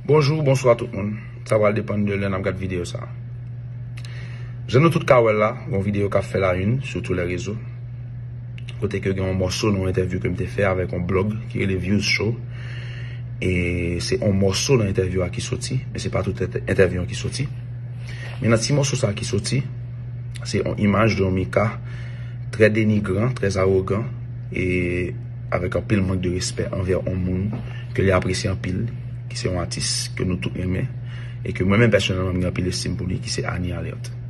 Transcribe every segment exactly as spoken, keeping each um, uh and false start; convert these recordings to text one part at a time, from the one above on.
Bonjou, bonswa tout moun. Sa pral depann de lè n ap gad videyo sa. Jan nou tout ka wè l la, gon videyo k ap fè la une sou tout lè rezo. Kote ke gen yon mòso nan yon entèvyou ke m te fè avèk yon blòg ki rele Views Show. E se yon mòso nan entèvyou a ki soti, men se pa tout entè- entèvyou an ki soti. Men nan ti mòso sa ki soti, se yon imaj de yon Mika trè denigran, trè awogan, e avèk anpil mank de respè anvè yon moun ke li apresye anpil, ki se yon atis ke nou tout renmen, e ke mwen menm pèsonèlman m gen anpil estim pou li, ki se Annie Alerte.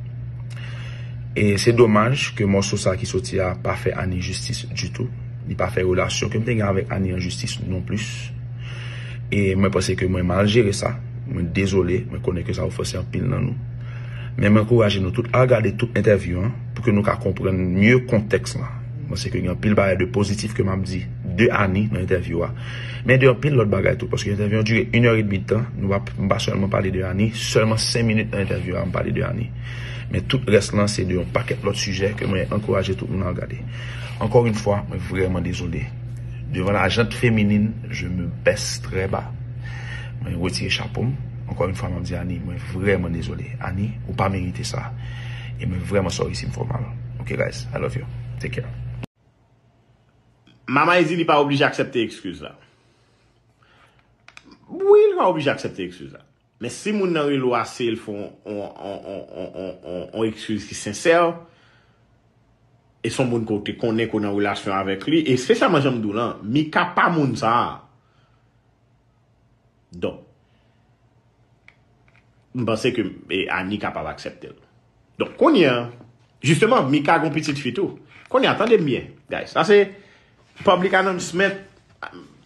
E se domaj ke mòso sa ki soti a pa fè Annie jistis ditou. Li pa fè relasyon ke m te gen avèk Annie an jistis non plis. E mwen panse ke mwen mal jere sa. Mwen dezole, mwen konnen ke sa ofanse anpil nan nou. Men mwen ankouraje nou tout al gade tout entèvyou an pou ke nou ka konprann mye kontèks la. Mwen panse ke gen anpil bagay de pozitif ke m ap di de Annie nan entèvyou a. Men de anpil lòt bagay tou, paske entèvyou an dire une heure et demie de tan, nou pa, m pa sèlman pale de Annie, sèlman senk minit nan entèvyou a, m pale de Annie. Men tout rès lan, se de yon pakèt lòt sijè ke mwen ankouraje tout moun al gade. Encore une fois, mwen vrèman dezole. Devan la jante féminine, je me baisse très bas. Mwen retire chapo m. Encore une fois, m ap di Annie, mwen vrèman dezole. Annie, ou pa merite sa. E mwen vrèman sorry si m fè w mal. Ok, guys, I love you. Take care. Mama di li pa oblije aksepte eskiz la. Wi, li pa oblije aksepte eskiz la. Men si moun nan rele w ase, l fè on, on, on, on, on, on, on eskiz ki sensè, e se yon moun ke w te konnen, ke w nan relasyon avèk li, e espesyalman jan m di w lan, Mika pa moun sa a. Donk, m panse ke e, Annie kapab aksepte l. Donk, kounye a, jisteman, Mika gon pitit fi tou. Kounye a, tande m byen, guys. Sa se public announcement,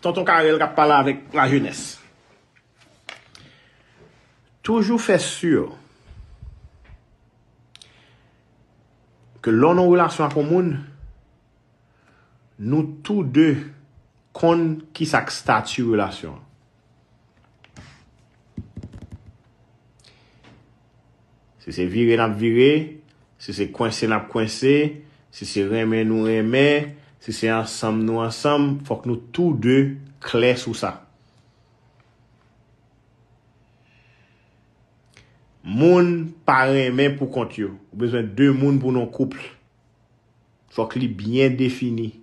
tonton Carel k ap pale avèk lajenès. Toujou fè si ke lè w nan relasyon ak yon moun, nou tou de konn kisa k stati relasyon an. Si se vire n ap vire, si se kwense n ap kwense, si se renmen nou renmen, si se ansanm nou ansanm, fòk nou tou de klè sou sa. Moun pa renmen pou kont yo. Ou bezwen de moun pou nan koup. Fòk li byen defini.